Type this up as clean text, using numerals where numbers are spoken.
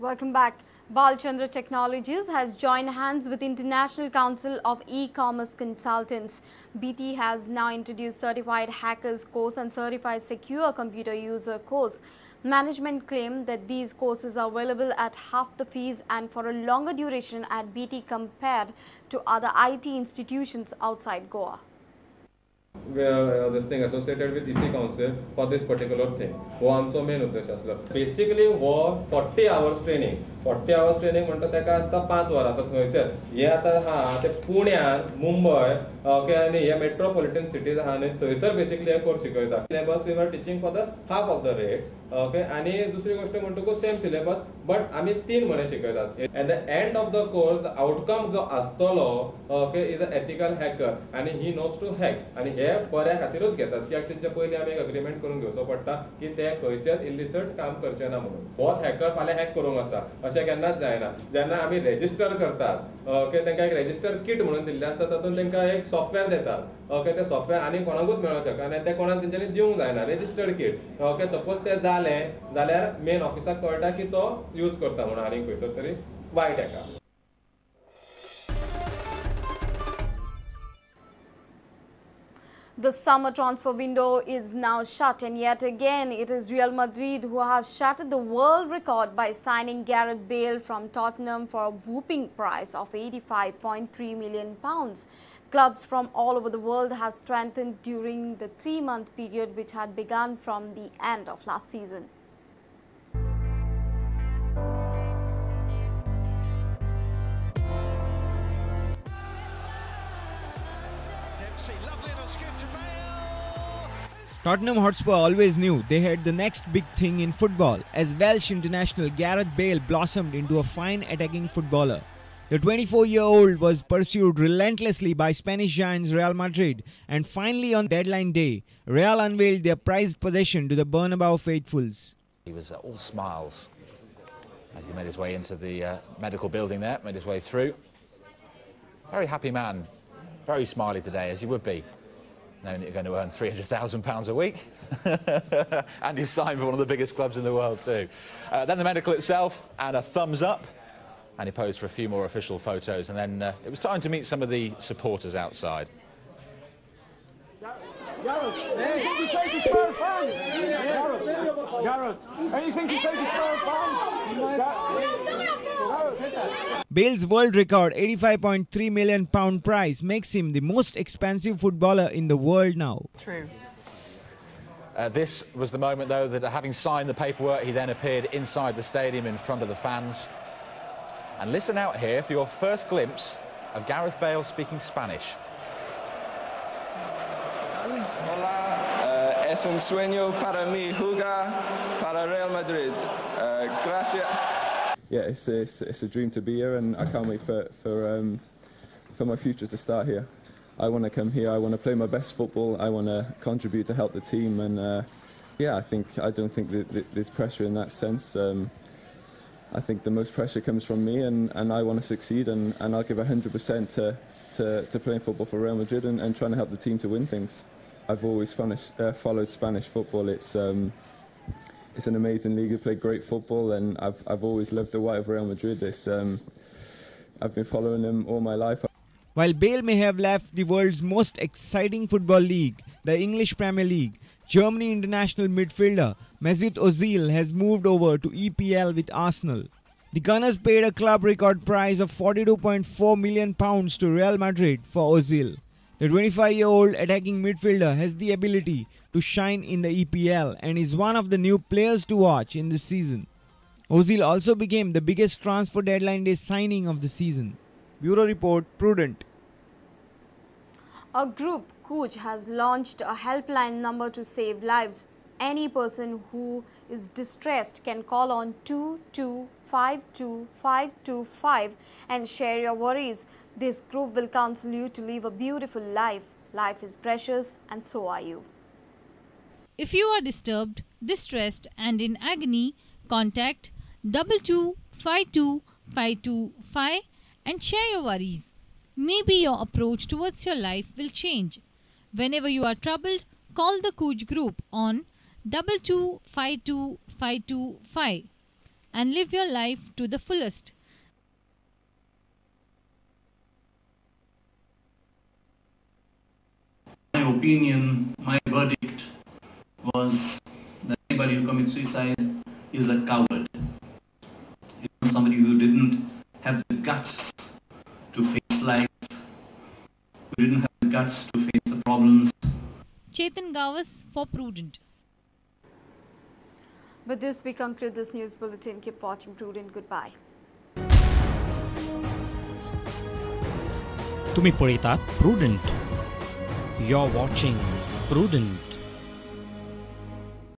Welcome back. Balchandra Technologies has joined hands with International Council of E-Commerce Consultants. BT has now introduced Certified Hackers course and Certified Secure Computer User course. Management claimed that these courses are available at half the fees and for a longer duration at BT compared to other IT institutions outside Goa. This thing associated with EC Council for this particular thing. हो आमचो main उद्देश आसलो. Basically हो 40 hours training, 40 hours training म्हणटा तेका आसता 5 वरां. आतां खंयचेच हे आतां आहा ते पुण्यान, मुंबय, ओके, आनी हे मेट्रोपॉलिटन सिटीज आहा न्ही, थंयसर बेसिकली हे कोर्स शिकयता. Syllabus we are teaching for the half of the rate, okay. आनी दुसरी गोष्ट म्हणटकूच सेम सिलेबस बट आमी 3 म्हयने शिकयतात. At the end of the course the outcome जो आसतलो, okay, is a ethical hacker आनी he knows to hack. आनी हे बऱ्या खातीरूच घेतात कित्याक तेंच्या पयलीं आमी एक अग्रीमेंट करून घेवचो पडटा की ते खंयचेच इलिसट काम करचे ना म्हणून. होच हॅकर फाल्यां हॅक करूंक आसा अशें केन्नाच जायना. जेन्ना आमी रेजिस्टर करतात, ओके, तांकां एक रेजिस्टर किट म्हणून दिल्लें आसता, तातूंत तांकां एक सॉफ्टवेअर देतात, ओके. ते सॉफ्टवेअर आनी कोणाकूच मेळोंक शकना आनी ते कोणाक तेंच्यांनी दिवंक जायना रजिस्टर्ड किट, ओके. सपोज ते जालें जाल्यार मेन ऑफिसाक कळटा की तो यूज करता म्हणून आनी खंयसर तरी वायट हेका. The summer transfer window is now shut, and yet again it is Real Madrid who have shattered the world record by signing Gareth Bale from Tottenham for a whopping price of £85.3 million. Clubs from all over the world have strengthened during the 3-month period which had begun from the end of last season. Tottenham Hotspur always knew they had the next big thing in football as Welsh international Gareth Bale blossomed into a fine attacking footballer. The 24-year-old was pursued relentlessly by Spanish giants Real Madrid, and finally on deadline day, Real unveiled their prized possession to the Bernabeu faithfuls. He was all smiles as he made his way into the medical building there, made his way through. Very happy man, very smiley today, as he would be, knowing that you're going to earn £300,000 a week. And you've signed for one of the biggest clubs in the world too. Then the medical itself and a thumbs up. And he posed for a few more official photos. And then it was time to meet some of the supporters outside. Gareth, anything to say to Spurs fans? Gareth, anything to say to Spurs fans? Bale's world record £85.3 million price makes him the most expensive footballer in the world now. True. This was the moment, though, that having signed the paperwork, he then appeared inside the stadium in front of the fans. And listen out here for your first glimpse of Gareth Bale speaking Spanish. Hola, es un sueño para mí jugar para Real Madrid. Gracias. Yeah, it's a dream to be here, and I can't wait for my future to start here. I want to come here. I want to play my best football. I want to contribute to help the team, and yeah, I don't think that there's pressure in that sense. I think the most pressure comes from me, and I want to succeed, and I'll give 100% to playing football for Real Madrid and trying to help the team to win things. I've always followed Spanish football. It's an amazing league. They play great football, and I've always loved the white of Real Madrid. I've been following them all my life. While Bale may have left the world's most exciting football league, the English Premier League, Germany international midfielder Mesut Ozil has moved over to EPL with Arsenal. The Gunners paid a club record price of £42.4 million to Real Madrid for Ozil. The 25-year-old attacking midfielder has the ability to shine in the EPL and is one of the new players to watch in this season. Ozil also became the biggest transfer deadline day signing of the season. Bureau Report, Prudent. A group, Kooch, has launched a helpline number to save lives. Any person who is distressed can call on 2252525 and share your worries. This group will counsel you to live a beautiful life. Life is precious and so are you. If you are disturbed, distressed and in agony, contact 2252525 and share your worries. Maybe your approach towards your life will change. Whenever you are troubled, call the Kooch group on 2252525 and live your life to the fullest. My opinion, my verdict was that anybody who commits suicide is a coward. It's somebody who didn't have the guts to face life, who didn't have the guts to face the problems. Chetan Gawas for Prudent. With this, we conclude this news bulletin. Keep watching Prudent. Goodbye. तुम्ही पळयतात Prudent. You're watching Prudent.